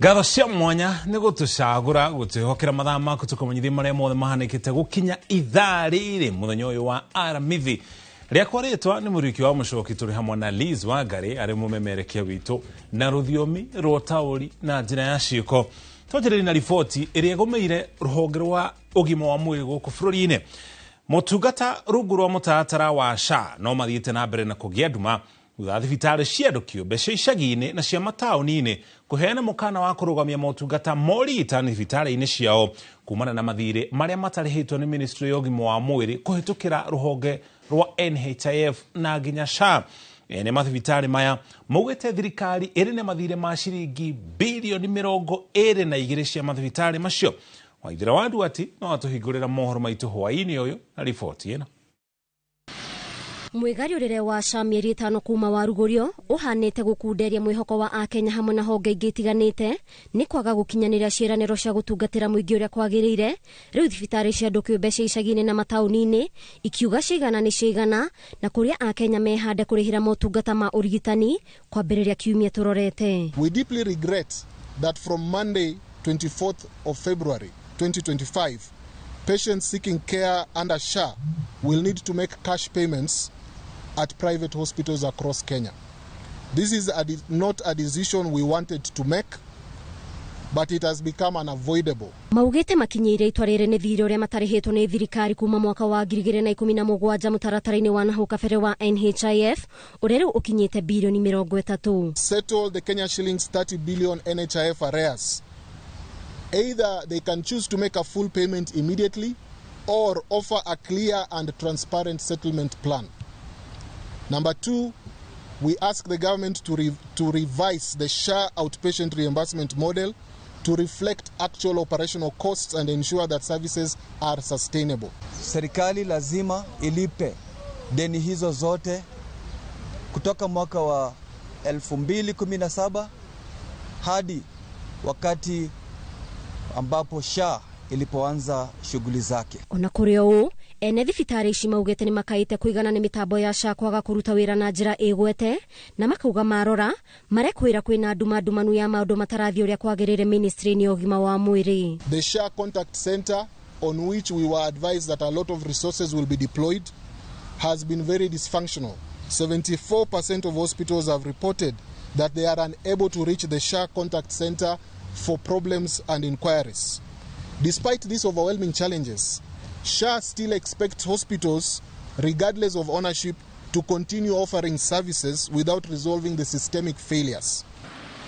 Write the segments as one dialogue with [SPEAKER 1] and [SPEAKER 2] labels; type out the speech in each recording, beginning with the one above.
[SPEAKER 1] Ngatho cia mwanya nĩ gũtũcagũra gũtwĩhokera mathaa maku tũkũmenyithia marĩa mothe mahanĩkĩte gũkinya ithaa rĩrĩ mũthenya ũyũ wa Aramithi. Rĩakwa rĩtwa nĩ Mũriũki wa Mũcoki, tũrĩ hamwe na Liz Wangari arĩ mũmemerekia witũ na rũthiomi rwa ũtaũri na njĩra ya ciĩko. Twanjĩrĩrie na riboti ĩrĩa ĩgũmĩire rũhonge rwa ũgima wa mwĩrĩ gũkũ bũrũri-inĩ. Motungata rungu rwa mũtaratara wa SHA no mathiĩte na mbere na kũgĩa nduma thutha wa thibitarĩ cia andũ kĩũmbe cia icagi-inĩ na cia mataũni-inĩ kũheana mũkana wa kũrũgamia motungata ma ũrigitani thibitarĩ-inĩ ciao kumana na mathirĩ marĩa matarĩhĩtwo nĩ ministry ya ũgima wa mwĩrĩ kũhĩtũkĩra rũhonge rwa NHIF na nginya SHA. Ene mathibitarĩ maya maugĩte thirikari ĩrĩ na mathirĩ ma ciringi birioni 22 cia mathibitarĩ macio. Waithĩra wa Nduati no atũhingũrĩra mohoro maitũ hwaĩ-inĩ ũyũ na riboti ĩno.
[SPEAKER 2] Mwĩgariũrĩre wa SHA mĩeri 5 kuma warugũrio ũhanĩte gũkunderia mwĩhoko wa Akenya hamwe na honge ingĩ itiganĩte nĩ kwaga gũkinyanĩria ciĩranĩro cia gũtungatĩra mũingĩ ũrĩa kwagĩrĩire. Rĩu thibitarĩ cia andũ kĩũmbe cia icagi-inĩ na mataũni-inĩ ikiuga ciigana nĩ ciigana na kũrĩa Akenya mehande kũrĩhĩra motungata ma ũrigitani kwambĩrĩria kiumia tũrorete.
[SPEAKER 3] We deeply regret that from Monday 24th of February 2025, patients seeking care under SHA will need to make cash payments at private hospitals across Kenya. This is not a decision we wanted to make, but it has become unavoidable.
[SPEAKER 2] Maugĩte makinyĩire itua rĩrĩ nĩ thirĩ ũrĩa matarĩhĩtwo nĩ thirikari kuma mwaka wa 2017 mũtaratara-inĩ wa nahau kabere wa NHIF ũrĩa rĩu ũkinyĩte birioni 30.
[SPEAKER 3] Settle the Kenya shillings 30 billion NHIF arrears. Either they can choose to make a full payment immediately or offer a clear and transparent settlement plan. Number two, we ask the government to revise the SHA outpatient reimbursement model to reflect actual operational costs and ensure that services are sustainable.
[SPEAKER 4] Serikali lazima ilipe deni hizo zote kutoka mwaka wa 2017 hadi wakati ambapo SHA ilipoanza shughuli zake.
[SPEAKER 2] Ona kũrĩ ũũ, ene thibitarĩ ici maugĩte nĩ makaĩte kũigana nĩ mĩtambo ya SHA kwaga kũruta wĩra na njĩra ĩgwete na makauga marora marekwĩra kwĩna nduma ndumanu ya maũndũ matarathiĩ ũrĩa kwagĩrĩire ministry-inĩ ya ũgima wa mwĩrĩ.
[SPEAKER 3] The SHA contact center, on which we were advised that a lot of resources will be deployed, has been very dysfunctional. 74% of hospitals have reported that they are unable to reach the SHA contact center for problems and inquiries. Despite these overwhelming challenges, SHA still expects hospitals, regardless of ownership, to continue offering services without resolving the systemic failures.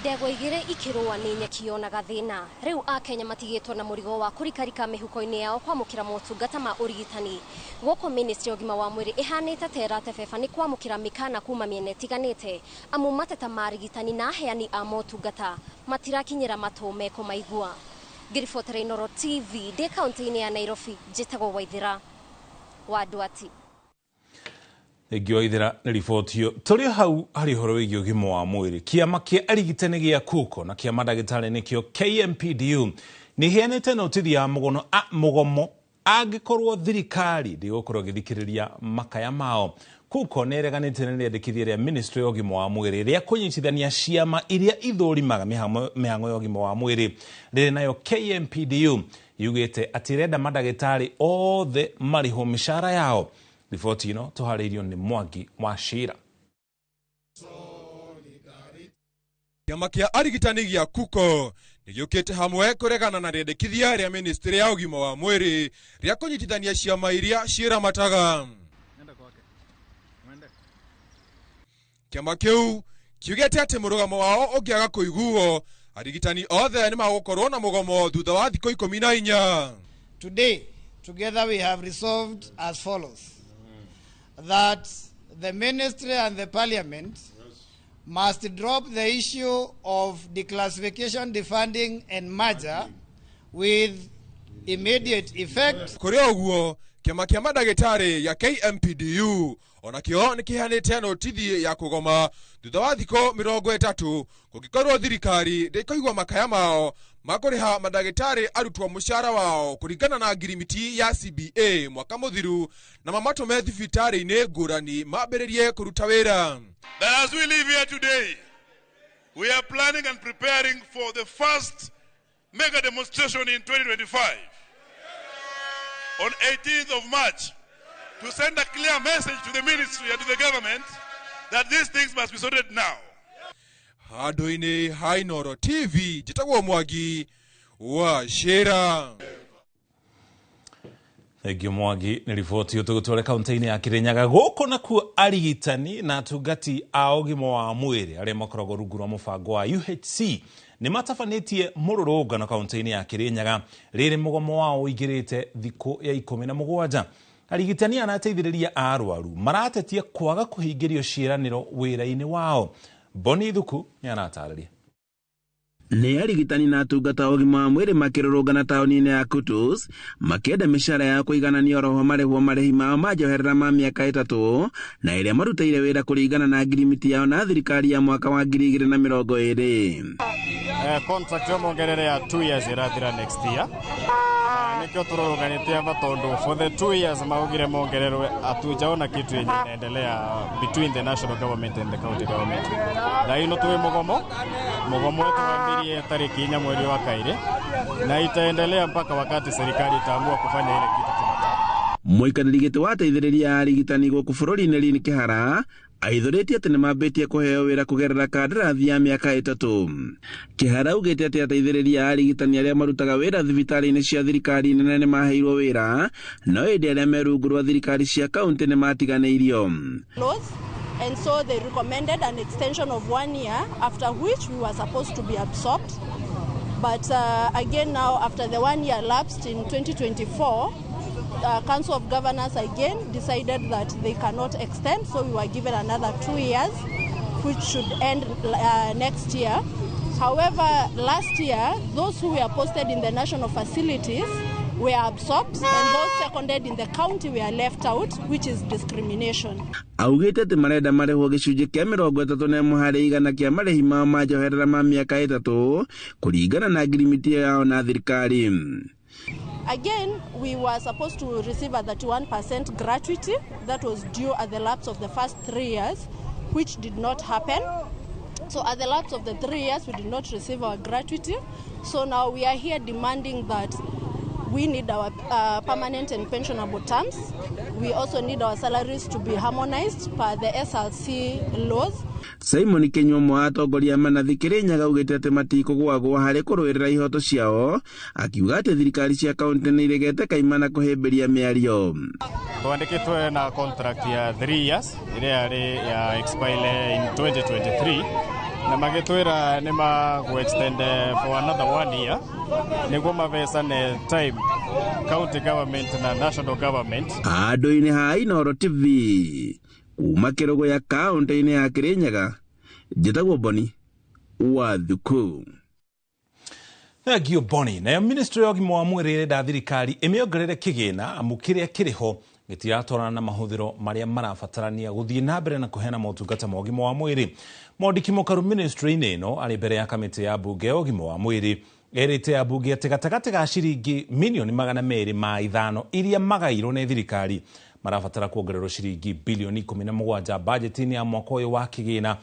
[SPEAKER 2] Ndegwa igĩrĩ ikĩrũa nĩ nyeki yonaga thĩna. Rĩu Akenya matigĩtwo na mũrigo wa kũrikarika mĩhuko-inĩ yao kwamũkĩra motungata ma ũrigitani. Gũkũ ministry ya ũgima wa mwĩrĩ ĩhanĩte ta ĩratebeba nĩ kwamũkĩra mĩkana kuma mĩena ĩtiganĩte amu mateta ma arigitani na aheani a motungata matirakinyĩra matũ mekũmaigua. Ngĩribotera Inooro TV ndĩ kaũntĩ-inĩ ya Nairobi, njĩtagwo Waithĩra wa Nduati.
[SPEAKER 1] Thengiũ Waithĩra nĩ riboti ĩyo. Tũrĩ hau harĩ ũhoro wĩgiĩ ũgima wa mwĩrĩ. Kĩama kĩa arigitani gĩa KUKO na kĩa mandagĩtarĩ nĩkĩo KMPDU nĩ iheanĩte notithi ya mũgomo angĩkorwo thirikari ndĩgũkorwo ĩgĩthikĩrĩria makaya mao. KUKO nĩ ĩreganĩte na rĩendekithia rĩa ministry ya ũgima wa mwĩrĩ rĩa kũnyitithania ciama iria ithũrimaga mĩhang'o ya ũgima wa mwĩrĩ. Rĩrĩ nayo KMPDU yugĩte atĩ ĩrenda mandagĩtarĩ othe marĩhwo mĩcara yao. Riboti ĩno tũharĩirio nĩ Mwangi wa Cira.
[SPEAKER 5] Kĩama kĩa arigitani gĩa KUKO nĩgĩũkĩte hamwe kũregana na rĩendekithia rĩa ministry ya ũgima wa mwĩrĩ rĩa kũnyitithania ciama iria ciĩramataga. Kĩama kĩu kiugĩte atĩ mũrũgamo wao ũngĩaga kũiguo, arigitani othe nĩmagũkorwo na mũgomo thutha wa thikũ 14.
[SPEAKER 6] Today, together we have resolved as follows: that the ministry and the parliament must drop the issue of declassification, defunding and merger with immediate effect.
[SPEAKER 5] Kũrĩ ũguo, kĩama kĩa mandagĩtarĩ ya KMPDU onakĩo nĩkĩheanĩte notithi ya kũgoma thutha wa thikũ 30 kũngĩkorwo thirikari ndĩkũigua makaya mao makũrĩha mandagĩtarĩ arutwo mũcara wao kũringana na ngirimiti ya CBA mwaka mũthiru na mamatũme thibitarĩ-inĩ ngũrani mambĩrĩrie kũruta wĩra.
[SPEAKER 7] That as we live here today, We are planning and preparing for the first mega demonstration in 2025 on 18th of March to send a clear message to the ministry and to the government that these things must be sorted now.
[SPEAKER 5] Handũ-inĩ ha Inooro TV, njĩtagwo Mwangi wa Cĩra.
[SPEAKER 1] Thengio Mwangi nĩ riboti ĩyo. Tũgũtware kaunti-inĩ ya Kirinyaga. Gũkũ nakuo arigitani na atungati a ũgima wa mwĩrĩ arĩa makoragwo rungu rwa mũbango wa UHC nĩ matabanĩtie mũrũrũngano kaunti-inĩ ya Kirinyaga rĩrĩ mũgomo wao ũingĩrĩte thikũ ya 17. Arigitani aya na ateithĩrĩria a arwaru maratetia kwaga kũhingĩrio ciĩranĩro wĩra-inĩ wao. Boni Thuku nĩ aratarĩria.
[SPEAKER 8] Nĩ arigitani na atungata a ũgima wa mwĩrĩ makĩrũrũngana taũni-inĩ ya Kutus, makĩenda mĩcara yao kũigananio, oroho marĩhwo marĩhi mao ma njoherera ma mĩaka 3 na ĩrĩa marutĩire wĩra kũringana na ngirimiti yao na thirikari ya mwaka wa 2020.
[SPEAKER 9] Contract yo mongerere ya 2 years irathira next year, na nikio turũrũnganĩte ava, tondu for the 2 years maugire mongererwe, hatujaona kitu yenye inaendelea between the national government and the county government. Na ino tuwe mugomo, mugomo wetu wambirie tariki 4 mweri wa kaire, na itaendelea mpaka wakati serikali itaamua kufanya ile kitu tunataka.
[SPEAKER 8] Mũikarĩri gĩtĩ wa ateithĩrĩria a arigitani gũkũ bũrũri-inĩ Lynn Kĩhara aithũrĩtie atĩ nĩmambĩtie kũheo wĩra kũgerera kandarathi ya mĩaka 3. Kĩhara augĩte atĩ ateithĩrĩria a arigitani arĩa marutaga wĩra thibitarĩ-inĩ cia thirikari nene nĩmaheirwo wĩra, no ĩndĩ arĩa me rungu rwa thirikari cia kaunti nĩmatiganĩirio.
[SPEAKER 10] And so they recommended an extension of one year, after which we were supposed to be absorbed. But again now, after the one year lapsed in 2024, Council of Governors again decided that they cannot extend, so we were given another 2 years, which should end next year. However, last year, those who were posted in the national facilities were absorbed, and those seconded in the county were left out, which is discrimination.
[SPEAKER 8] Augĩte atĩ marenda marĩhwo gĩcunjĩ kĩa 31% kĩa marĩhi mao ma njoherera ma mĩaka 3 kũringana na ngirimiti yao na thirikari.
[SPEAKER 10] Again, we were supposed to receive a 31% gratuity that was due at the lapse of the first 3 years, which did not happen. So at the lapse of the 3 years, we did not receive our gratuity. So now we are here demanding that we need our permanent and pensionable terms. We also need our salaries to be harmonized per the SRC laws.
[SPEAKER 8] Simon Kinyua, ũmwe wa atongoria manathi Kirinyaga, augĩte atĩ matikũgwagwo harĩ kũrũĩrĩra ihoto ciao, akiuga atĩ thirikari cia kaunti nĩ iregete kaimana kũhĩmbĩria mĩario.
[SPEAKER 9] Twandĩkĩtwe na contract ya 3 years ĩrĩa yarĩ ya expire in 2023, na magĩtwĩra nĩ magũ extend for another one year nĩguo mavecane time county government na national government.
[SPEAKER 8] Handũ-inĩ ha Inooro TV kuma Kĩrũgũya kaunti-inĩ ya Kirinyaga, njĩtagwo Boni wa Thuku.
[SPEAKER 1] Thengio Boni. Nayo ministry ya ũgima wa mwĩrĩ ĩrenda thirikari ĩmĩongerere kĩgĩna, amu kĩrĩa kĩrĩ ho gĩtiratwarana na mahũthĩro marĩa marabatarania gũthiĩ na mbere na kũheana motungata ma ũgima wa mwĩrĩ. Mwandĩki mũkaru ministry-inĩ ĩno arĩ mbere ya kamĩtĩ ya mbunge ya ũgima wa mwĩrĩ erĩte ambunge atĩ gatagatĩ ga ciringi mirioni 205 iria magairwo nĩ thirikari, marabatara kuongererwo ciringi bilioni 17 bajeti-inĩ ya mwaka ũyũ wa kĩgĩna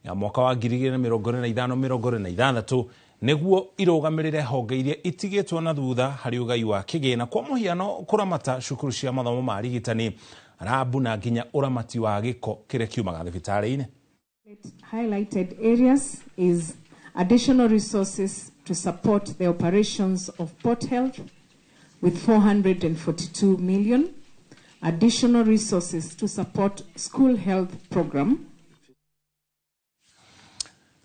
[SPEAKER 1] ya mwaka wa 2025 26 nĩguo irũgamĩrĩre honge iria itigĩtwo na thutha harĩ ũgai wa kĩgĩna, kwa mũhiano kũramata cukuru cia mathomo ma arigitani, rabu na nginya ũramati wa gĩko kĩrĩa kiumaga thibitarĩ-inĩ.
[SPEAKER 11] Highlighted areas is additional resources to support the operations of Port Health with 442 million, additional resources to support school health program.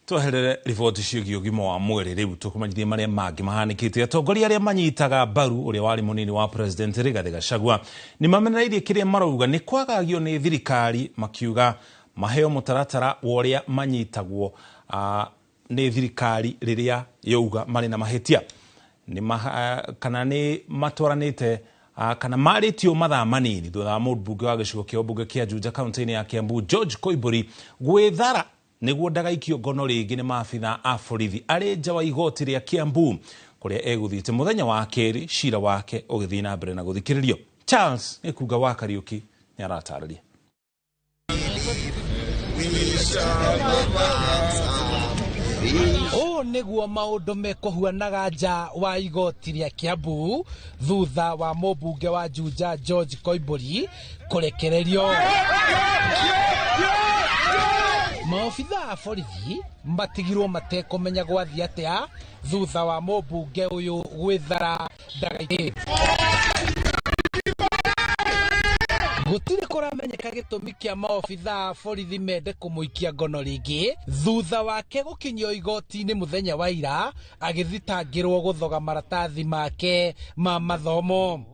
[SPEAKER 1] Tweherere riboti ciĩgiĩ ũgima wa mwĩrĩ, rĩu tũkũmenyithie marĩa mangĩ mahanĩkĩte. Atongoria arĩa manyitaga mbaru ũrĩa warĩ mũnini wa president Rigathĩ Gachagua nĩ mamenereirie kĩrĩa marauga nĩ kwagagio nĩ thirikari, makiuga maheo mũtaratara wa ũrĩa manyitagwo nĩ thirikari rĩrĩa yauga marĩ na mahĩtia kana nĩ matwaranĩte kana marĩtio mathaa manini thutha wa mũmbunge wa gĩcigo kĩa ũmbunge kĩa Juja kaunti-inĩ ya Kiambu George Koimburi gwĩthara nĩguo ndagaikio ngono rĩngĩ nĩ maabitha a borithi arĩ nja wa igoti rĩa Kiambu kũrĩa egũthiĩte mũthenya wa kerĩ cira wake ũgĩthiĩ na mbere na gũthikĩrĩrio. Charles Gĩkunga wa Kariũki nĩ aratarĩria.
[SPEAKER 12] Ũũ nĩguo maũndũ mekũhuanaga nja wa igoti rĩa Kiambu thutha wa mũmbunge wa Juja George Koimbũri kũrekererio. Maobitha a borithi matigirwo matekũmenya gwathiĩ atĩa thutha wa mũmbunge ũyũ gwĩthara ndagaitĩ. Gũtirĩ kũramenyeka gĩtũmi kĩa maobitha a borithi mende kũmũikia ngono rĩngĩ thutha wake gũkinyio igoti-inĩ mũthenya wa ira agĩthitangĩrwo gũthoga maratathi make ma mathomo.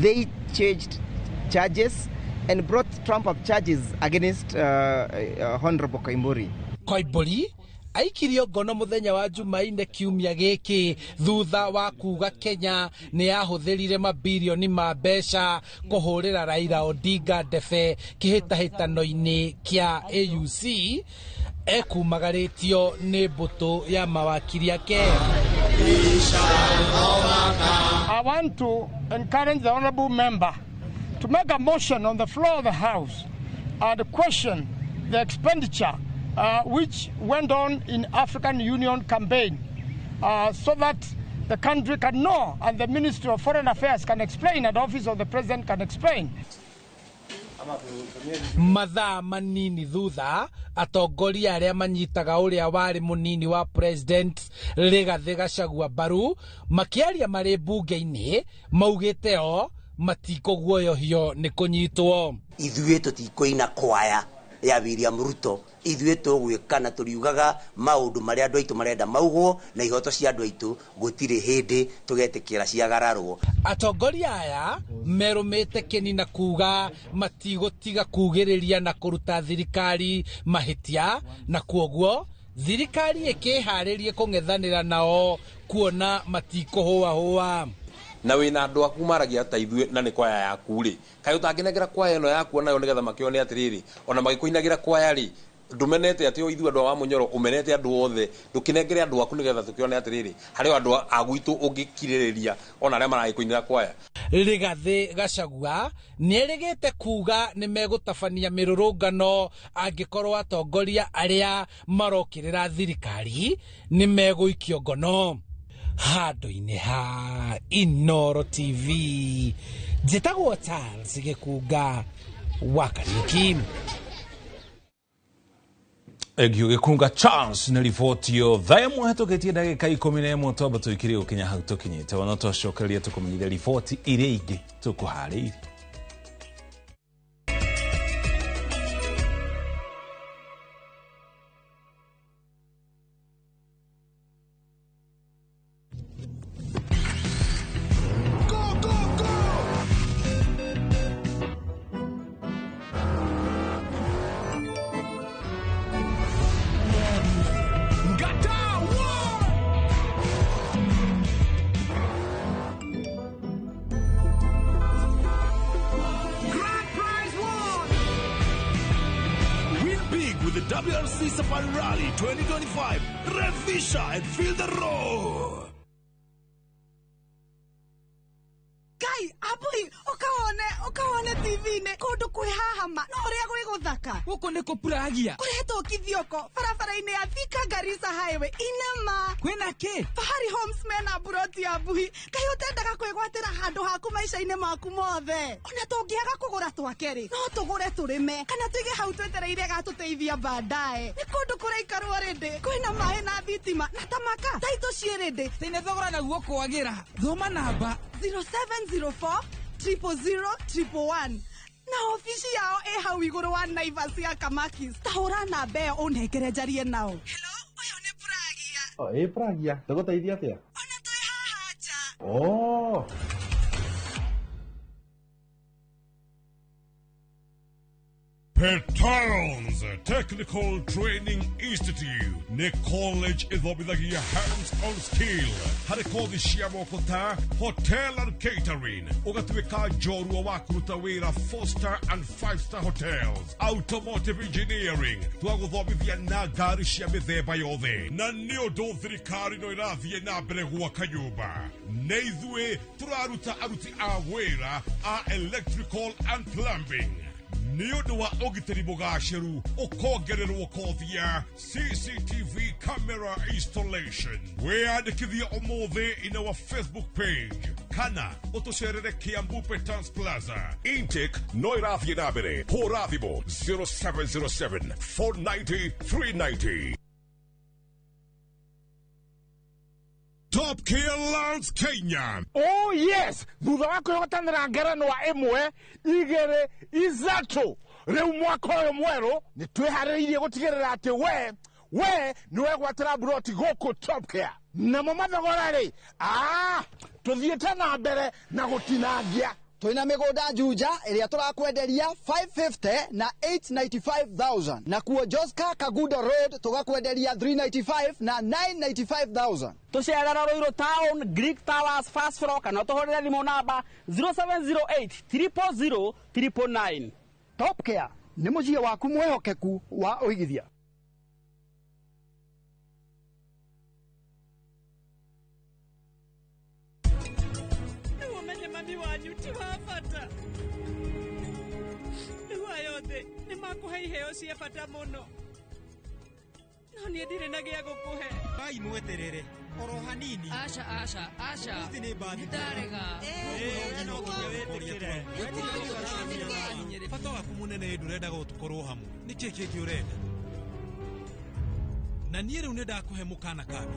[SPEAKER 13] They changed charges and brought trump up charges against Honorable Koimburi.
[SPEAKER 12] Koimbũri aikirio ngono mũthenya wa Jumaine kiumia gĩkĩ thutha wa kuga Kenya nĩ yahũthĩrire mabirioni ma mbeca kũhũrĩra Raila Odinga ndebe kĩhĩtahĩtano-inĩ kĩa AUC ekumagarĩtio nĩ mbũtũ ya mawakiri ake.
[SPEAKER 14] I want to encourage the honorable member to make a motion on the floor of the House and question the expenditure which went on in African Union campaign so that the country can know and the Ministry of Foreign Affairs can explain and the Office of the President can explain.
[SPEAKER 12] Mathaa manini thutha atongoria arĩa manyitaga ũrĩa warĩ mũnini wa president Rigathĩ Gachagua mbaru makĩaria marĩ mbunge-inĩ maugĩte o matikũguoyohio nĩ kũnyitwo.
[SPEAKER 15] Ithuĩ tũtikũina kwaya ya William Ruto, ithuĩ tũgwĩka na tũriugaga maũndũ marĩa andũ aitũ marenda maugwo na ihoto cia andũ aitũ gũtirĩ hĩndĩ tũgetĩkĩra ciagararwo.
[SPEAKER 12] Atongoria aya merũmĩte kĩni na kuga matigũtiga kugĩrĩria na kũruta thirikari mahĩtia na kuoguo thirikari ĩkĩharĩrie kũng'ethanĩra nao kuona matikũhũahũa.
[SPEAKER 16] Na wĩna andũ aku maragia ta ithuĩ na nĩ kwaya yaku rĩ, kaĩ ũtangĩnengera kwaya ĩno yaku onayo nĩgetha makĩone atĩrĩrĩ, ona magĩkũinagĩra kwaya rĩ, ndũmenete atĩ o ithuĩ andũ a Wamunyoro, ũmenete andũ othe, ndũkĩnengere andũ aku nĩgetha tũkĩone atĩrĩrĩ, harĩ o andũ a gwitũ ũngĩkirĩrĩria ona arĩa maragĩkũinĩra kwaya.
[SPEAKER 12] Rigathĩ Gachagua nĩerĩgĩte kuga nĩ megũtabania mĩrũrũngano angĩkorwo atongoria arĩa marokĩrĩra thirikari nĩ megũikio ngono. Handũ-inĩ ha Inooro TV njĩtagwo Charles Gĩkunga wa Kariuki.
[SPEAKER 1] Egio Gĩkunga Charles nĩ riboti yo thaa ĩmwe hetũkĩtie ndagĩka 11 twamba tũikĩrie gũkinya hau tũkinyĩte ona twacokereria tũkũmenyithia riboti iria ingĩ tũkũharĩirie.
[SPEAKER 17] WRC Safari Rally 2025. Revisha and feel the roar.
[SPEAKER 18] Kai, abui, ukawone TV-inĩ kũndũ kwĩ haha ma no ũrĩa gwĩ gũthaka.
[SPEAKER 19] Gũkũ nĩ kũpuragia.
[SPEAKER 18] Kũretwo Kithioko barabara-inĩ ya Thika Garissa Highway inema.
[SPEAKER 19] Kwĩna kĩ?
[SPEAKER 18] Fahari Homes mena mburoti ya mbuhi. Kaĩ ũtendaga kwĩgwatĩra handũ haku maica-inĩ maku mothe. Ona tũngĩaga kũgũra twake rĩ, no tũgũre tũrĩme kana tũige hau twetereire gatũteithia baadaye. Nĩ kũndũ kũraikarwo rĩndĩ, kwĩna maĩ na thitima na tamaka. Taitũ ciĩ rĩndĩ.
[SPEAKER 19] Thĩna thogora naguo kwagĩra. Thoma namba
[SPEAKER 18] 0704 000 111 na ofici yao ĩ hau igũrũ wa Naivas ya Kamakis. Ta hũra namba ĩyo ũnengere njarie nao. Hello, ũyũ nĩ Pragia.
[SPEAKER 20] Oh, ĩ Pragia, tũgũteithia atĩa?
[SPEAKER 18] Ona twĩ haha nja.
[SPEAKER 20] Oh.
[SPEAKER 7] Petals Technical Training Institute nĩ college ĩthomithagia hands-on skill harĩ kothi cia moko ta hotel and catering, ũgatuĩka njorua wa kũruta wĩra 4-star and 5-star hotels, automotive engineering twagũthomithia na ngari cia mĩthemba yothe, na nĩ ũndũ thirikari no ĩrathiĩ na mbere gwaka nyũmba. Nĩ ithuĩ tũraruta aruti a wĩra a electrical and plumbing.
[SPEAKER 21] Nĩ ũndũ wa ũgitĩri mũgacĩru ũkongererwo kothi ya CCTV camera installation. Wĩyandĩkithie ũmũthĩ in our Facebook page kana ũtũcerere Kiambu Petans Plaza. Intake no ĩrathiĩ na mbere. Hũra thimũ 0707 490 390. Top Care Lands Kenya.
[SPEAKER 22] Oh yes, thutha wa kwĩhotanĩra ngerenwa ĩmwe igĩrĩ ithatũ rĩu mwaka ũyũ mwerũ nĩ twĩharĩrĩirie gũtigĩrĩra atĩ we nĩ wegwatĩra mburoti gũkũ Top Care. Namo mathogora rĩ, tũthiĩte na mbere na gũtinangia.
[SPEAKER 4] Twina mĩgũnda Juja ĩrĩa tũrakwenderia 550 na 895,000 na kuo Joska Kagudo Road tũgakwenderia 395 na 995,000.
[SPEAKER 23] Tũcerera Ruiru Town, Greek Towers, first floor, kana ũtũhũrĩre thimũ namba 0708 000 999.
[SPEAKER 4] Top Care nĩ mũciĩ waku mwĩhokeku wa ũigithia.
[SPEAKER 24] Mami wanyu ti wa bata rĩu aya othe nĩ makũhe iheo cia bata mũno no niĩ ndirĩ na gĩa gũkũhe.
[SPEAKER 25] Bai mweterere oro hanini.
[SPEAKER 19] Aca aca aca, ndarega.
[SPEAKER 25] Bata waku mũnene ndũrenda gũkorwo hamwe nĩ kĩ kĩngĩ ũrenda na niĩ rĩu nĩ ndakũhe mũkana kangĩ.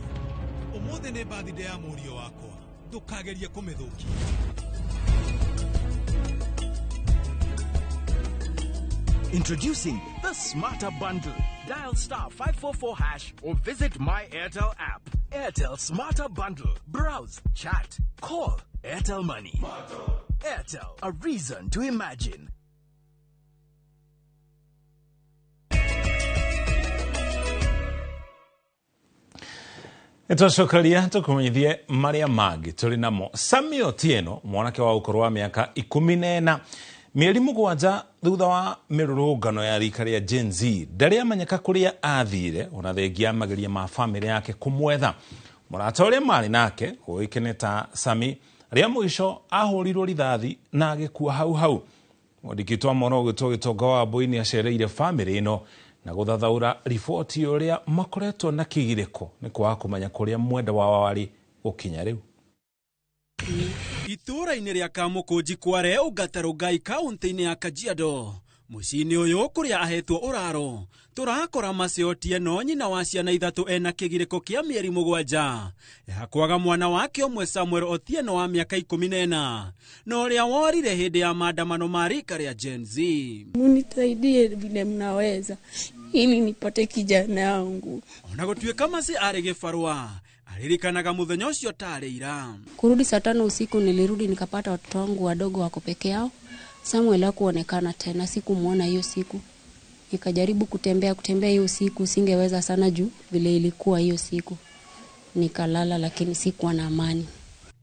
[SPEAKER 25] Ũmũthĩ nĩ birthday ya mũriũ wakwa, ndũkagerie kũmĩthũkia.
[SPEAKER 26] Introducing the Smarter Bundle. Dial star 544 hash or visit My Airtel app. Airtel Smarter Bundle. Browse, chat, call. Airtel Money. Airtel, a reason to imagine.
[SPEAKER 1] Nĩtwacokeria tũkũmenyithie marĩa mangĩ tũrĩ namo. Sami Otieno, mwanake wa ũkũrũ wa mĩaka 14, mĩeri 7 thutha wa mĩrũrũngano ya rika rĩa Gen Z, ndarĩ amenyeka kũrĩa athire ona thengia mageria ma bamĩrĩ yake kũmwetha. Mũrata ũrĩa marĩ nake ũĩkaine ta Sami rĩa mũico ahũrirwo rithathi na agĩkua hau hau. Mwandĩki wa mohoro ũgĩtwo Gĩtonga wa Mbui nĩ acereire bamĩrĩ ĩno na gũthathaũra riboti ũrĩa makoretwo na kĩgirĩko nĩ kwaga kũmenya kũrĩa mwenda wao warĩ gũkinya rĩu.
[SPEAKER 27] Itũũra-inĩ rĩa Kamũkũnji Kware Ũngata Rongai kaũntĩ-inĩ ya Kajiado mũciĩ-inĩ ũyũ kũrĩa ahetwo ũraro tũrakora Mercy Otieno nyina wa ciana 3 ena kĩgirĩko kĩa mĩeri 7 ya kwaga mwana wake ũmwe Samuel Otieno wa mĩaka 14 na ũrĩa worire hĩndĩ ya maandamano ma rika rĩa Gen Z.
[SPEAKER 28] Munisaidie vile mnaweza ili nipate kijana wangu.
[SPEAKER 27] Ona gũtuĩka Mercy arĩ gĩbarũa aririkanaga mũthenya ũcio tarĩ ira.
[SPEAKER 29] Kurudi saa 5 usiku nilirudi nikapata watoto wangu wadogo wako peke yao. Samuel hakuonekana tena, sikumuona hiyo siku. Nikajaribu kutembea hiyo siku, singeweza sana juu vile ilikuwa hiyo siku. Nikalala lakini sikuwa na amani.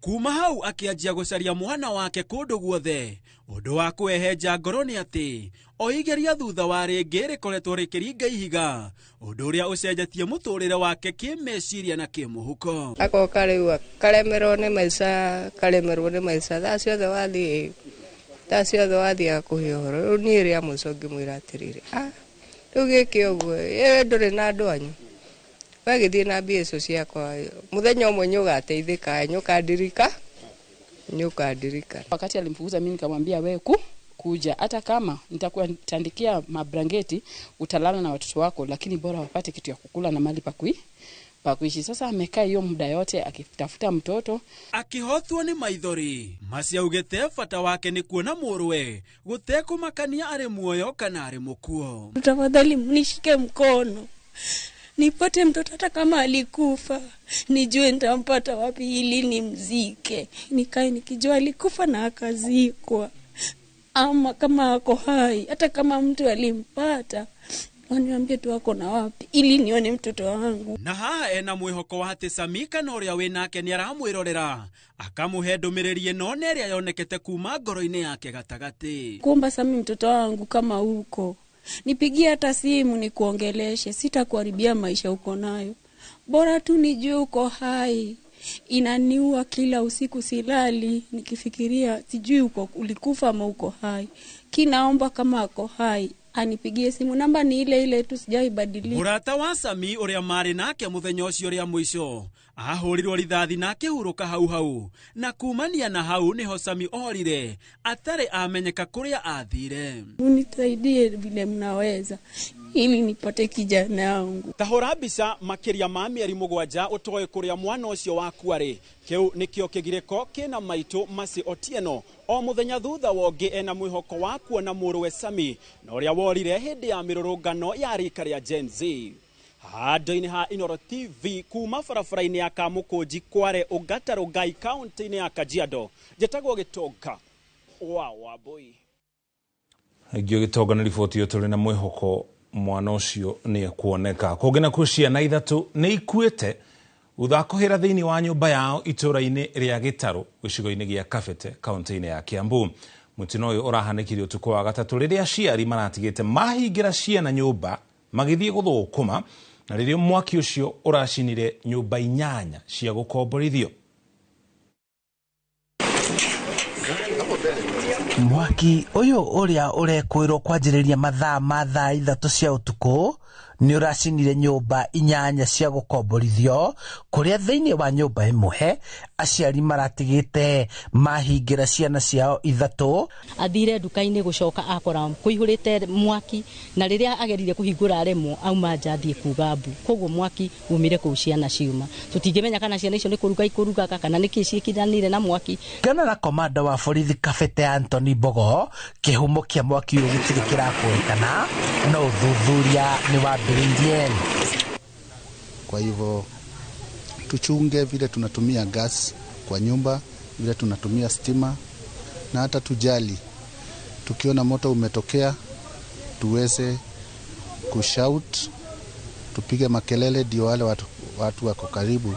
[SPEAKER 27] Kuma hau akianjia gũcaria mwana wake kũndũ guothe. Ũndũ wa kũhehenja ngoro nĩ atĩ o igeria thutha wa rĩngĩ rĩkoretwo rĩkĩringa ihiga, ũndũ ũrĩa ũcenjetie mũtũrĩre wake kĩmeciria na kĩmũhuko.
[SPEAKER 30] Agoka rĩu akaremerwo nĩ maica, karemerwo nĩ maica thaa ciothe wathiĩ thaa ciothe wathiaga kũhe ũhoro. Rĩu niĩ rĩa mũico ngĩmwĩra atĩrĩrĩ, rĩu gĩkĩ ũguo ĩ ndũrĩ na andũ anyu, we gĩthiĩ na mbia icio ciakwa, mũthenya ũmwe nĩũgateithĩka, nĩũkandirika.
[SPEAKER 31] Wakati alimfukuza mimi nikamwambia wewe kuja, hata kama nitakutandikia mabrangeti utalala na watoto wako, lakini bora wapate kitu ya kukula na mahali pa kuishi. Sasa amekaa hiyo muda yote akitafuta mtoto.
[SPEAKER 27] Akihothwo ni maithori Mercy augite bata wake ni kuona mũrũwe gũtekũmakania arĩ muoyo kana arĩ mũkuo.
[SPEAKER 28] Tafadhali mnishike mkono nipate mtoto, hata kama alikufa nijue nitampata wapi ili nimzike, nikae nikijua alikufa na akazikwa, ama kama ako hai, hata kama mtu alimpata waniambie tu wako na wapi ili nione mtoto wangu.
[SPEAKER 27] Na haha ena mwĩhoko wa atĩ Sami kana ũrĩa wĩnake nĩaramwĩrorera akamũhe ndũmĩrĩri ĩno na ĩrĩa yonekete kuma ngoro-inĩ yake gatagatĩ.
[SPEAKER 28] Kuomba Sami mtoto wangu, kama uko nipigie hata simu nikuongeleshe, sitakuharibia maisha uko nayo, bora tu nijue uko hai, Inaniua kila usiku, silali nikifikiria sijui uko ulikufa ama uko hai. Kinaomba kama ako hai anipigie simu, namba ni ile ile tu, sijaibadilisha.
[SPEAKER 27] Mũrata wa Sami ũrĩa marĩ nake mũthenya ũcio rĩa mũico ahũrirwo rithathi na akĩhurũka hau hau, na kumania na hau nĩho Sami orire atarĩ amenyeka kũrĩa athire.
[SPEAKER 28] Unisaidie vile mnaweza ili nipate kijana wangu.
[SPEAKER 27] Tahũra mbica makĩria ma mĩeri 7 ũtoĩ kũrĩa mwana ũcio waku arĩ. Kĩu nĩkĩo kĩgirĩko kĩna maitũ Mercy Otieno o mũthenya thutha wa ũngĩ ena mwĩhoko wa kuona mũrũwe Sami na ũrĩa worire hĩndĩ ya mĩrũrũngano ya rika rĩa Gen Z. Handũ-inĩ ha Inooro TV kuma barabara-inĩ ya Kamũkũnji Kware Ongata Rongai kaunti-inĩ ya Kajiado, njĩtagwo Gĩtonga wa Wambui.
[SPEAKER 1] Ngio Gĩtonga nĩ riboti ĩyo tũrĩ na mwĩhoko mwana ũcio nĩ ekuoneka. Kũngĩ nakuo ciana 3 nĩ ikuĩte thutha wa kũhĩra thĩinĩ wa nyũmba yao itũũra-inĩ rĩa Gĩtarũ gĩcigo-inĩ gĩa Kabete kaunti-inĩ ya Kiambu. Mũtino ũyũ ũrahanĩkire ũtukũ wa gatatũ rĩrĩa aciari maratigĩte mahingĩra ciana nyũmba magĩthiĩ gũthũkũma, na rĩrĩa mwaki ũcio ũracinire nyũmba 8 cia gũkomborithio.
[SPEAKER 2] Mwaki ũyũ ũrĩa ũrekwĩrwo kwanjĩrĩria mathaa ma thaa 3 cia ũtukũ nĩ ũracinire nyũmba 8 cia gũkomborithio, kũrĩa thĩinĩ wa nyũmba ĩmwe aciari maratigĩte mahingĩra ciana ciao 3.
[SPEAKER 3] Athire nduka-inĩ gũcoka akora kũihũrĩte mwaki, na rĩrĩa agerire kũhingũra aremwo auma nja athiĩ kuga mbu, koguo mwaki umire kũu ciana ciuma. Tũtingĩmenya kana ciana icio nĩ kũruga ikũrugaga kana nĩkĩ ciĩkiranire na mwaki.
[SPEAKER 2] Kana na komanda wa borithi Kabete Anthony Mbogo, kĩhumo kĩa mwaki ũyũ gĩtirĩ kĩrakwĩkana, no ũthuthuria nĩ wambĩrĩirie.
[SPEAKER 5] Kwa hivyo tuchunge vile tunatumia gas kwa nyumba, vile tunatumia stima, na hata tujali tukiona moto umetokea tuweze kushout, tupige makelele ndio wale watu wako karibu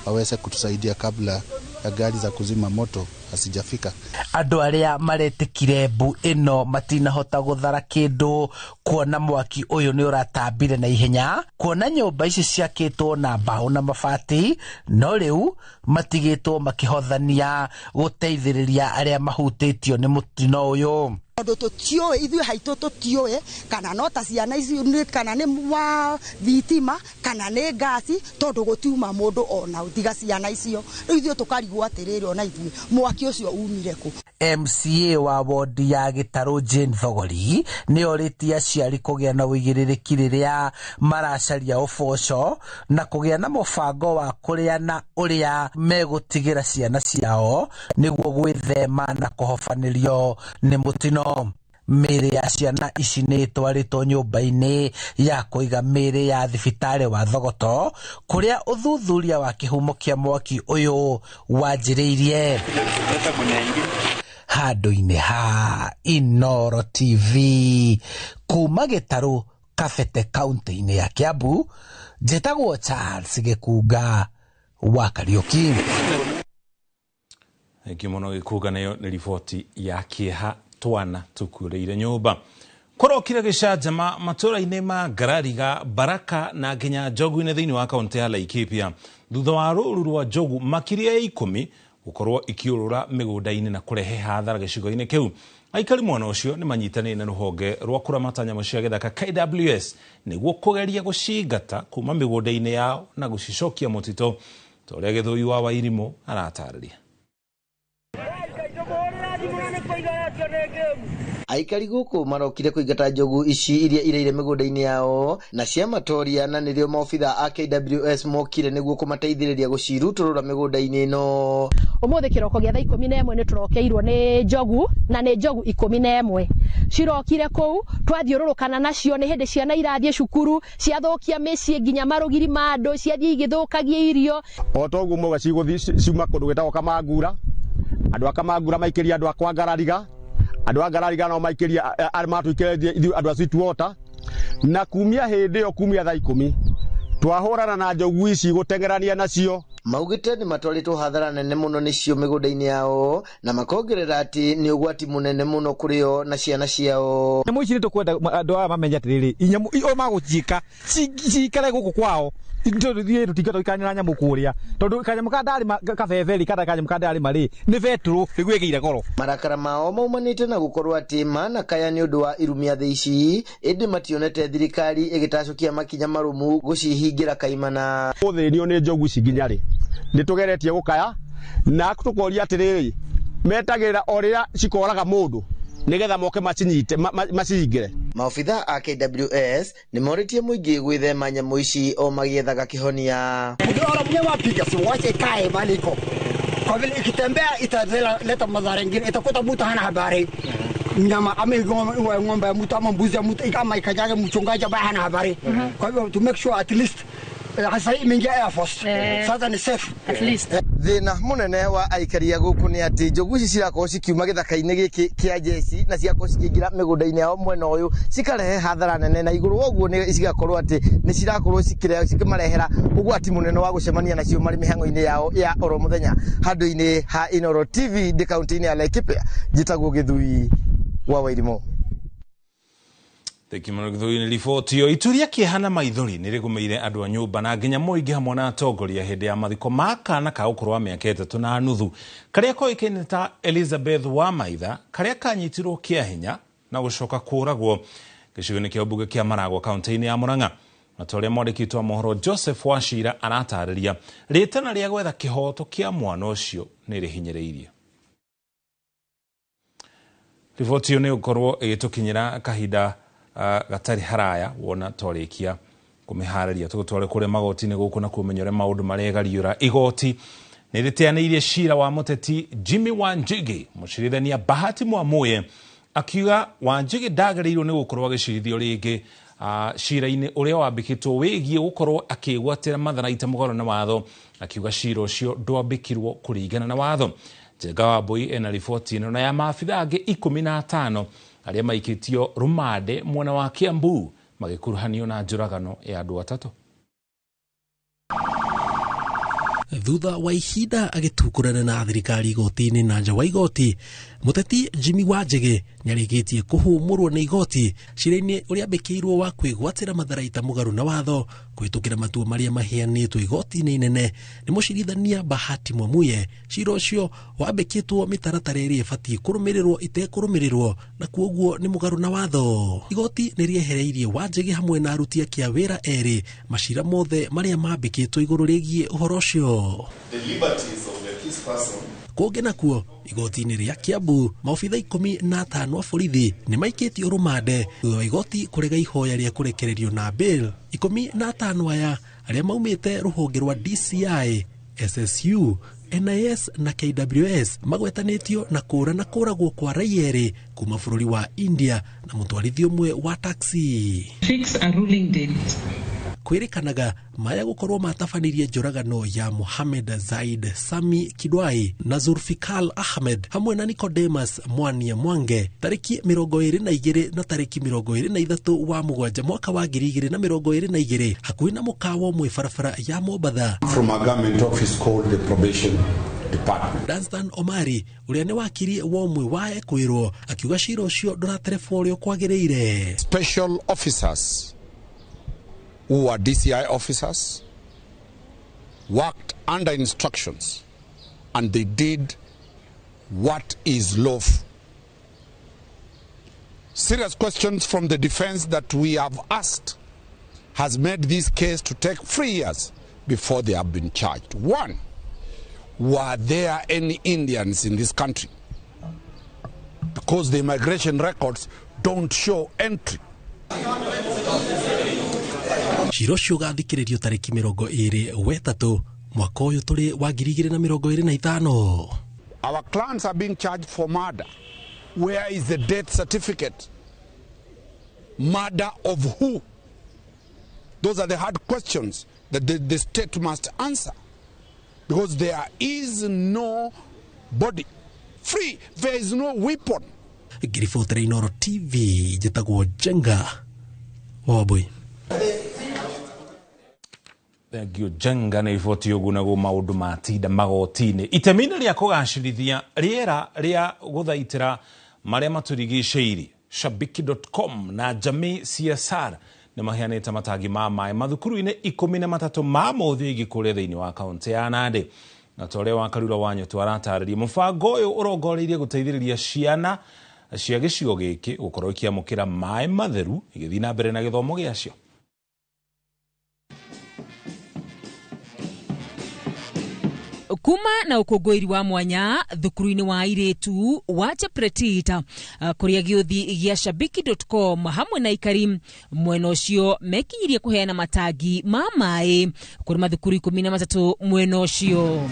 [SPEAKER 5] waweze kutusaidia kabla ya gari za kuzima moto asijafika.
[SPEAKER 2] Andũ arĩa maretĩkire mbu ĩno matinahota gũthara kĩndũ kuona mwaki ũyũ nĩ ũratambire na ihenya, kuona nyũmba ici ciakĩtwo na mbaũ na mabati, no rĩu matigĩtwo makĩhothania gũteithĩrĩria arĩa mahutĩtio nĩ mũtino ũyũ.
[SPEAKER 18] Tondũ tũtiũĩ ithuĩ haitũ tũtiũĩ kana no ta ciana ici kana nĩ wa thitima kana nĩ ngasi, tondũ gũtiuma mũndũ ona tiga ciana icio. Rĩu ithuĩ tũkarigwo atĩrĩrĩ, ona ithuĩ mwaki ũcio umire kũ?
[SPEAKER 2] MCA wa wodi ya Gĩtarũ Jane Thogori nĩ orĩtie aciari kũgĩa na ũigĩrĩrĩki rĩrĩa maracaria ũboco na kũgĩa na mũbango wa kũrĩa na ũrĩa megũtigĩra ciana ciao nĩguo gwĩthema na kũhobanĩrio nĩ mũtino. Mĩĩrĩ ya ciana ici nĩ ĩtwarĩtwo nyũmba-inĩ ya kũiga mĩĩrĩ ya thibitarĩ wa Thogoto, kũrĩa ũthuthuria wa kĩhumo kĩa mwaki ũyũ wanjĩrĩirie. Handũ-inĩ ha Inooro TV kuma Gĩtarũ Kabete kaunti-inĩ ya Kiambu, njĩtagwo Charles Gĩkunga wa Kariũki.
[SPEAKER 1] Thengiũ mũno Gĩkunga, nayo nĩ riboti ya kĩeha twana tukuĩrĩire nyũmba. Kũrokire gĩcanjama matũũra-inĩ ma Ngarariga, Baraka na nginya Njogu-inĩ thĩinĩ wa kaunti ya Laikipia thutha wa rũũru rwa njogu makĩria ya 10 gũkorwo ikĩũrũra mĩgũnda-inĩ na kũrehe hathara gĩcigo-inĩ kĩu. Aikari mwena ũcio nĩ manyitanĩire na rũhonge rwa kũramata nyamũ cia gĩthaka KWS nĩguo kũgeria gũcingata kuma mĩgũnda-inĩ yao na gũcicokia mũtitũ, ta ũrĩa Gĩthũi wa Wairimũ aratarĩria.
[SPEAKER 6] Aikari gũkũ marokire kũingata njogu ici iria ireire mĩgũnda-inĩ yao na cia matoria, na nĩrĩo maobitha a KWS mokire nĩguo kũmateithĩrĩria gũcirutũrũra mĩgũnda-inĩ ĩno.
[SPEAKER 8] Ũmũthĩ kĩroko gĩa thaa 11 nĩ tũrokeirwo nĩ njogu, na nĩ njogu 11 cirokire kũu, twathiũrũrũkana nacio. Nĩ hĩndĩ ciana irathiĩ cukuru, ciathũkia mĩciĩ nginya marũgiri ma andũ, ciathiĩ igĩthũkagia irio.
[SPEAKER 9] O toguo mwega cigũthiĩ ciuma kũndũ gwĩtagwo Kamangura, andũ a Kamangura maikĩria andũ a kwa Ngarariga, andũ a Ngarariga nao maikĩria matũikĩrĩrie ithuĩ andũ a Sweetwater, na kumia hĩndĩ ĩyo kumia thaa 10 twahũrana na njogu ici gũteng'erania nacio.
[SPEAKER 6] Maugĩte nĩ matwarĩtwo hathara nene mũno nĩcio mĩgũnda-inĩ yao, na makongerera atĩ nĩ ũgwati mũnene mũno kũrĩ o na ciana ciao.
[SPEAKER 25] Nyamũ ici nĩ tũkwenda andũ aya mamenye atĩrĩrĩ, nyamũ o magũciĩka cikare gũkũ kwao,
[SPEAKER 7] Ithuĩ tũtingĩhota gũikarania na nyamũ kũrĩa tondũ kanyamũ ka ndarĩma kabebe rĩ kana kanyamũ ka ndarĩma rĩ nĩ betũrũ nĩguo ĩgĩire goro.
[SPEAKER 6] Marakara mao maumanĩte na gũkorwo atĩ manakaya nĩ ũndũ wa irumia thĩ ici, ĩndĩ mationete thirikari ĩgĩtacũkia makinya marũmu gũcihingĩra kaimana.
[SPEAKER 9] Gũthĩnio nĩ njogu ici nginya rĩ nĩ tũgeretie gũkaya na tũkoria atĩrĩrĩ, metagĩrĩra o rĩrĩa cikoraga mũndũ nĩgetha moke macinyite macihingĩre.
[SPEAKER 6] Maobitha a KWS nĩ morĩtie mũingĩ gwĩthema nyamũ ici o magĩethaga kĩhonia.
[SPEAKER 10] Ukiona mnyama apiga simu, wache ikae mahali iko. Kwa vile ikitembea italeta madhara ingine, itakuta mtu hana habari. Mnyama ama ng'ombe ya mtu ama mbuzi ya mtu kama ikajaga mchungaji ambaye hana habari. Kwa hivyo to make sure at least sasa hii imeingia Air Force. Sasa ni safe.
[SPEAKER 6] At least. Thĩna mũnene wa aikari a gũkũ nĩ atĩ njogu ici cirakorwo cikiuma gĩthaka-inĩ gĩkĩ kĩa jeci na cigakorwo cikĩingĩra mĩgũnda-inĩ yao mwena ũyũ, cikarehe hathara nene, na igũrũ wa ũguo nĩ cigakorwo atĩ nĩ cirakorwo cikĩmarehera ũgwati mũnene wa gũcemania nacio marĩ mĩhang'o-inĩ yao ya oro mũthenya. Handũ-inĩ ha Inooro TV ndĩ kaunti-inĩ ya Laikipia, njĩtagwo Gĩthui wa Wairimũ.
[SPEAKER 1] Thengiũ mũno Gĩthui nĩ riboti ĩyo. Itu rĩa kĩeha na maithori nĩ rĩgũmĩire andũ a nyũmba na nginya mũingĩ hamwe na atongoria hĩndĩ ya mathiko ma kana ka ũkũrũ wa mĩaka 3.5 karĩa koĩkaine ta Elizabeth Wamaitha, karĩa kanyitirwo kĩa hinya na gũcoka kũũragwo gĩcigo-inĩ kĩa mbunge kĩa Maragwa kaunti-inĩ ya Murang'a. Na ta ũrĩa mwandĩki witũ wa mohoro Joseph Wachira aratarĩria, rĩtana rĩa gwetha kĩhoto kĩa mwana ũcio nĩ rĩhinyĩrĩirie. Riboti ĩyo nĩ ĩgũkorwo ĩgĩtũkinyĩra kahinda gatarĩ haraya wona twarĩkia kũmĩharĩria. Tũgũtware kũrĩa magoti-inĩ gũkũ na kũmenya ũrĩa maũndũ maregariũra. Igoti nĩ rĩteanĩirie cira wa mũteti Jimmy Wanjigi. Mũcirithania Bahati Mwamuye akiuga Wanjigi ndagĩrĩirwo nĩ gũkorwo agĩcirithio rĩngĩ cira-inĩ ũrĩa wambĩkĩtwo wĩgiĩ gũkorwo akĩgwatĩra matharaita mũgarũ na watho, akiuga cira ũcio ndwambĩkirwo kũringana na watho. Njenga Wambui ena riboti ĩno na ya maabitha angĩ 15 arĩa maikĩtio rũmande mwena wa Kiambu magĩkuruhanio na njũragano ya andũ 3.
[SPEAKER 11] Thutha wa ihinda agĩtukũrana na thirikari igoti-inĩ na nja wa igoti, mũteti Jimmy Wanjigi nĩarĩkĩtie kũhũmũrwo nĩ igoti cira-inĩ ũrĩa ambĩkĩirwo wa kwĩgwatĩra matharaita mũgarũ na watho kũhĩtũkĩra matua marĩa maheanĩtwo igoti-inĩ inene nĩ mũcirithania Bahati Mwamuye. Cira ũcio wambĩkĩtwo mĩtaratara ĩrĩa ĩbatiĩ kũrũmĩrĩrwo ĩtekũrũmĩrĩrwo na kuoguo nĩ mũgarũ na watho. Igoti nĩ rĩehereirie Wanjigi hamwe na aruti ake a wĩra erĩ macira mothe marĩa mambĩkĩtwo igũrũ rĩgiĩ ũhoro ũcio.
[SPEAKER 12] The liberties of the accused person.
[SPEAKER 11] Kũngĩ nakuo igoti-inĩ rĩa Kiambu maobitha 15 a borithi nĩ maikĩtio rũmande thutha wa igoti kũrega ihoya rĩa kũrekererio na bail. 15 aya arĩa maumĩte rũhonge rwa DCI, SSU, NIS na KWS magwetanĩtio na kũra na kũragwo kwa raia erĩ kuma bũrũri wa India na mũtwarithia ũmwe wa taxi.
[SPEAKER 13] Fix a ruling date.
[SPEAKER 11] Kwĩrĩkanaga maya gũkorwo matabanirie njũragano ya Mohamed Zaid Sami Kidwai na Zulfikar Ahmed hamwe na Nicodemus Mwania Mwange tarĩki 22 na tarĩki 23 wa mũgwanja mwaka wa 2022 hakuhĩ na mũkawa ũmwe barabara ya Mombatha.
[SPEAKER 14] From a government office called the probation department.
[SPEAKER 11] Danstan Omari ũrĩa nĩ wakiri wa ũmwe wa ekwĩrwo akiuga cira ũcio ndũraterebwo ũrĩa kwagĩrĩire.
[SPEAKER 14] Special officers who are DCI officers worked under instructions and they did what is lawful. Serious questions from the defense that we have asked has made this case to take 3 years before they have been charged. One, were there any Indians in this country? Because the immigration records don't show entry.
[SPEAKER 11] Cira ũcio ũgathikĩrĩrio tarĩki 23 mwaka ũyũ tũrĩ wa 2025.
[SPEAKER 14] Our clients are being charged for murder. Where is the death certificate? Murder of who? Those are the hard questions that the state must answer, because there is no body free, there is no weapon.
[SPEAKER 11] Ngiribotera Inooro TV, njĩtagwo Njenga Wambui.
[SPEAKER 1] Thank you Njenga nĩ riboti ũguo naguo maũndũ matinda magoti-inĩ. Itemi-inĩ rĩa kũgacĩrithia rĩera rĩa gũthaitĩra marĩa matũrigicĩirie, shabiki.com na Jamii CSR Nĩ maheanĩte matangi ma maĩ mathukuru-inĩ 13 ma mũthingi kũrĩa thĩinĩ wa kaũntĩ ya Nandi. Na ta ũrĩa wa Karura wa Nyũtũ aratarĩria, mũbango ũyũ ũrongoreirie gũteithĩrĩria ciana cia gĩcigo gĩkĩ gũkorwo ikĩamũkĩra maĩ matheru igĩthiĩ na mbere na gĩthomo gĩacio.
[SPEAKER 4] Kuma na ũkũngũĩri wa mwanya thukuru-inĩ wa airĩtu wa Chepretita kũrĩa gĩũthi gĩa shabiki.com hamwe na ikari mwena ũcio mekinyirie kũheana matangi ma maĩ kũrĩ mathukuru 13 mwena ũcio.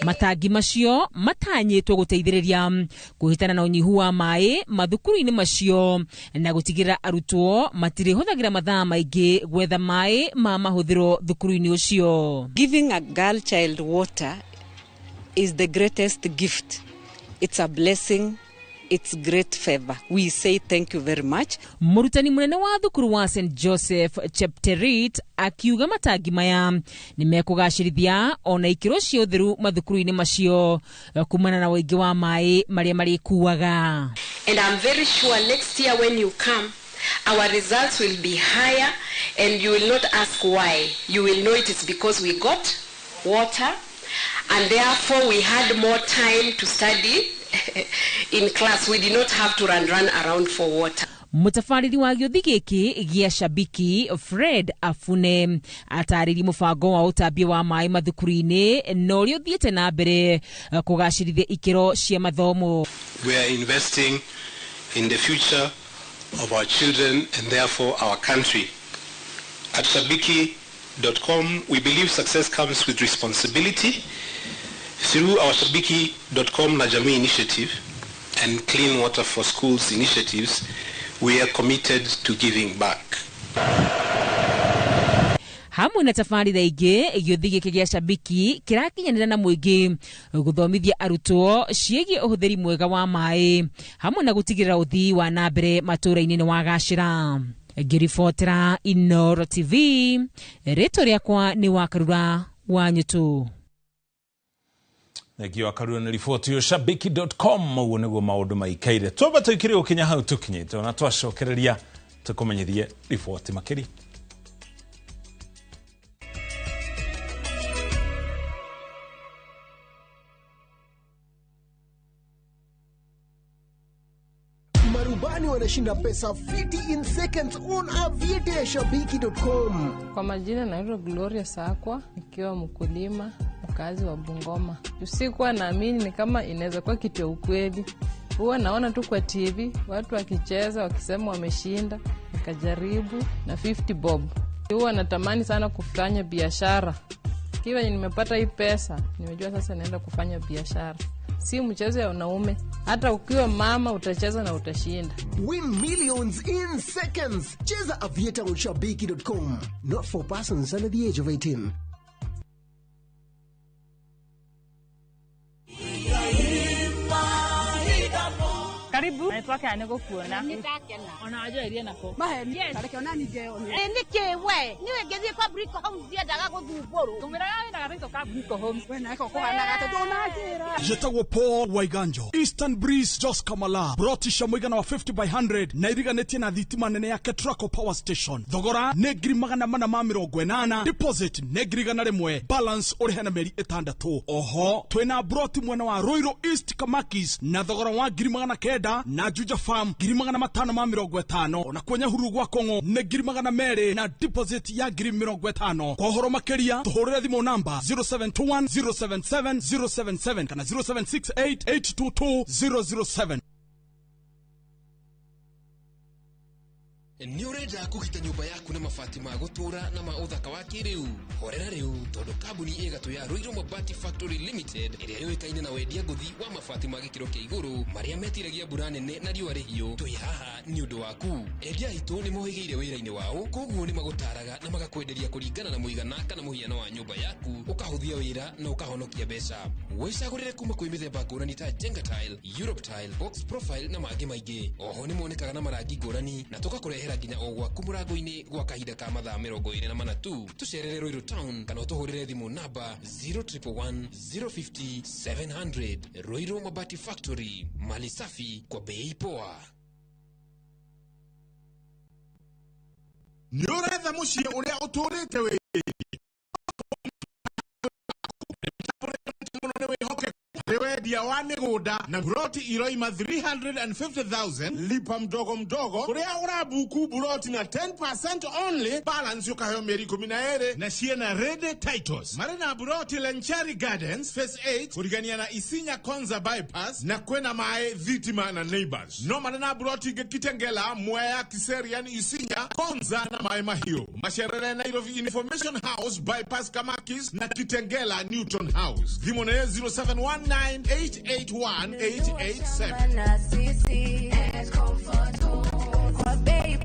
[SPEAKER 4] Matangi macio matanyĩtwo gũteithĩrĩria kũhĩtana na ũnyihu wa maĩ mathukuru-inĩ macio na gũtigĩrĩra arutwo matirĩhũthagĩra mathaa maingĩ gwetha maĩ ma mahũthĩro thukuru-inĩ ũcio.
[SPEAKER 13] Giving a girl child water is the greatest gift. It's a blessing. It's great favor. We say thank you very much.
[SPEAKER 4] Mũrutani mũnene wa thukuru wa St Joseph Chepterit akiuga matangi maya nĩ mekũgacĩrithia ona ikĩro cia ũtheru mathukuru-inĩ macio kumana na ũingĩ wa maĩ marĩa marĩkuaga.
[SPEAKER 13] And I'm very sure next year when you come, our results will be higher and you will not ask why. You will know it is because we got water and therefore we had more time to study in class. We did not have to run around for water.
[SPEAKER 4] Mũtabarĩri wa gĩũthi gĩkĩ gĩa Shabiki Fred Afune atarĩrie mũbango wa ũtambia wa maĩ mathukuru-inĩ na ũrĩa ũthiĩte na mbere kũgacĩrithia ikĩro cia mathomo.
[SPEAKER 15] We are investing in the future of our children and therefore our country. At shabiki.com we believe success comes with responsibility. Through our Shabiki.com na Jamii initiative and Clean Water for Schools initiatives, we are committed to giving back.
[SPEAKER 4] Hamwe na tabarĩra ingĩ, gĩũthi gĩkĩ gĩa Shabiki kĩrakinyanĩra na mũingĩ gũthomithia arutwo ciĩgiĩ ũhũthĩri mwega wa maĩ hamwe na gũtigĩrĩra ũthii wa na mbere matũũra-inĩ nĩ wagacĩra. Ngĩribotera Inooro TV, rĩtwa rĩakwa nĩ Wakarura wa Nyũtũ.
[SPEAKER 1] Thengio Akarura nĩ riboti ĩyo shabiki.com. Ũguo nĩguo maũndũ maikaire. Twamba tũikire gũkinya hau tũkinyĩte ona twacokereria tũkũmenyithie riboti makĩria.
[SPEAKER 16] Marubani wanashinda pesa fiti in seconds on aviete shabiki.com.
[SPEAKER 17] Kwa majina naitwa Gloria Sakwa, nikiwa mkulima mkazi wa Bungoma. Usikuwa naamini ni kama inaweza kuwa kitu ya ukweli. Huwa naona tu kwa TV watu wakicheza wakisema wameshinda, nikajaribu na 50 bob. Huwa natamani sana kufanya biashara. Kiwa nimepata hii pesa, nimejua sasa naenda kufanya biashara. Si mchezo ya wanaume, hata ukiwa mama utacheza na utashinda.
[SPEAKER 16] Win millions in seconds. Cheza Aviator on shabiki.com. Not for persons under the age of 18.
[SPEAKER 19] Karibu. Naitwa nĩ gũkuona. Ona wajua nako.
[SPEAKER 18] Maheni. Tareke ona ningeo. Nĩkĩ we? Niwe ngĩthiĩ kwa Brico Homes ndiendaga gũthumbũrwo.
[SPEAKER 19] Ngũmĩraga wĩna gathaitũ ka Brico Homes.
[SPEAKER 18] We nako kũhanaga atĩ ndũnanjĩra.
[SPEAKER 25] Njĩtagwo Paul Waiganjo. Eastern Breeze Jos Kamala. Brotisha mũigana wa 50 by 100 na iriganĩtie na thitima nene ya Ketraco Power Station. Thogora nĩ 480,000. Deposit nĩ 100,000. Balance ũrĩhe na mĩeri 6. Oho twĩna broti mwena wa Ruiru East Kamakis na thogora wa 900,000 na Juja Farm 550,000 na kwa Nyahururu gwa Kong'o nĩ 200,000 na deposit ya 50,000. Kwa ũhoro makĩria tũhũrĩre thimũ namba 0721 077 077 kana 0768 822 007.
[SPEAKER 20] Nĩ ũrenda kũgita nyũmba yaku na mabati ma gũtũũra na ma ũthaka wa kĩrĩu? Horera rĩu tondũ kambuni ĩgatũ ya Ruiru Mabati Factory Limited ĩrĩa yũĩkaine na wendia ngũthi wa mabati ma gĩkĩro kĩa igũrũ marĩa metiragia mbura nene na riũa rĩhiũ, twĩ haha nĩ ũndũ waku. Endia aitũ nĩ mohĩgĩire wĩra-inĩ wao, koguo nĩ magũtaraga na magakwenderia kũringana na mũigana kana mũhiano wa nyũmba yaku, ũkahũthia wĩra na ũkahonokia mbeca. Wĩcagũrĩre kuma kwĩ mĩthemba ngũrani ta Jenga Tile, Europe Tile, Box Profile na mangĩ maingĩ. Oho nĩ monekaga na marangi ngũrani na tũgakũrehera nginya o gwaku mũrango-inĩ gwa kahinda ka mathaa 24 tu. Tũcerere Ruiru Town kana ũtũhũrĩre thimũ namba 0111 050 700. Ruiru Mabati Factory, mali safi kwa bei poa.
[SPEAKER 3] Nĩ ũretha mũciĩ ũrĩa ũtũrĩte wĩ mũno nĩ wĩhokeku harĩ wendia wa mĩgũnda na buroti iroima 350,000 lipa mdogo mdogo kũrĩa ũrabuku buroti na 10% only balance ũkaheo mĩeri 12 na ciena ready titles marĩ na buroti Lenchari Gardens phase 8 kũrigania na Isinya Konza bypass na kwĩna maĩ thitima na neighbors no marĩ na buroti ingĩ Kitengela Mwea Kiserian Isinya Konza na maĩ mahiũ macerere Nairobi Information House bypass Kamakis na Kitengela Newton House thimũ nĩ 0719 881 887.
[SPEAKER 21] Na sisi Comfort Home kwa bei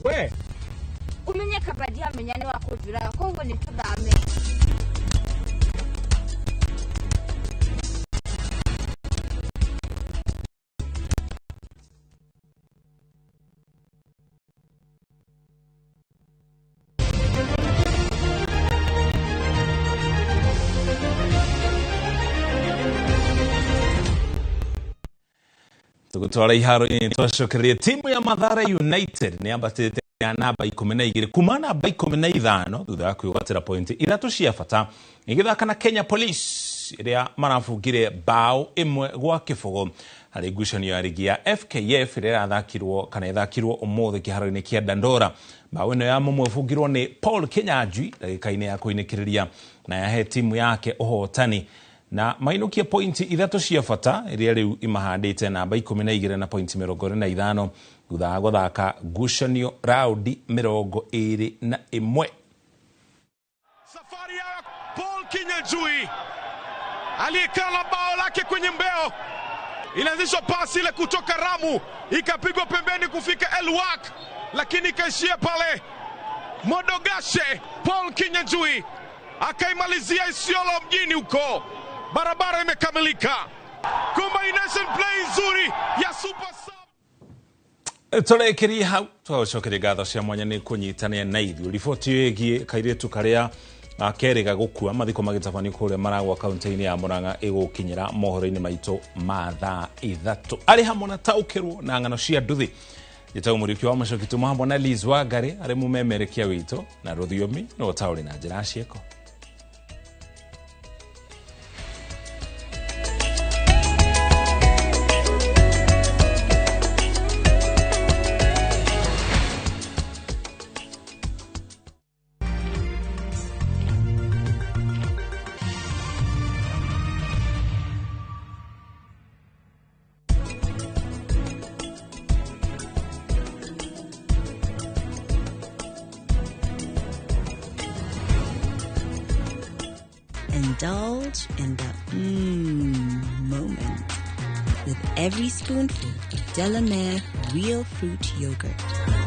[SPEAKER 3] We
[SPEAKER 22] umenye kabadi amenya nĩ wa kũnjũraga koguo nĩ tũthame.
[SPEAKER 1] Tugutwara iharo-inĩ twacokereria timu ya Mathare United nĩ yambatĩte ya namba 12 kuma namba 15 thutha wa kwĩgwatĩra pointi 3 cia bata ĩgĩthaka na Kenya Police ĩrĩa marabungire bao 1-0 harĩ ngucanio ya rigi ya FKF ĩrĩa ĩrathakirwo kana ĩthakirwo ũmũthĩ kĩharo-inĩ kĩa Dandora. Bao ĩno ya mũmwe ĩbungirwo nĩ Paul Kinyanjui ndagĩka-inĩ ya kũinĩkĩrĩria na yahe timu yake ũhotani na mainũkie pointi 3 cia bata iria rĩu imahandĩte namba 12 na pointi 25 thutha wa gũthaka ngucanio raundi 21.
[SPEAKER 3] Safari ya Paul Kinyanjui aliyekaa na bao lake kwenye mbeo, inaanzishwa pasi ile kutoka Ramu ikapigwa pembeni kufika Elwak, lakini ikaishia pale Modogashe. Paul Kinyanjui akaimalizia Isiolo mjini huko, barabara imekamilika. Combination play nzuri ya super
[SPEAKER 1] Tũrekerie hau twagũcokeria ngatho cia mwanya nĩ kũnyitanĩra na ithuĩ riboti ĩgiĩ kairĩtu karĩa kerĩga gũkua mathiko magĩtabanio kũrĩa Maragwa kaunti-inĩ ya Murang'a ĩgũkinyĩra mohoro-inĩ maitũ ma thaa 3 arĩ hamwe na taũkĩrwo na ng'ano cia nduthi njĩtagwo Mũriũki wa Mũcoki tuma hamwe na Liz Wangari arĩ mũmemerekia witũ na rũthiomi na ũtaũri na njĩra ya ciĩko.
[SPEAKER 23] Indulge in the moment with every spoonful of Delamere Real Fruit Yogurt.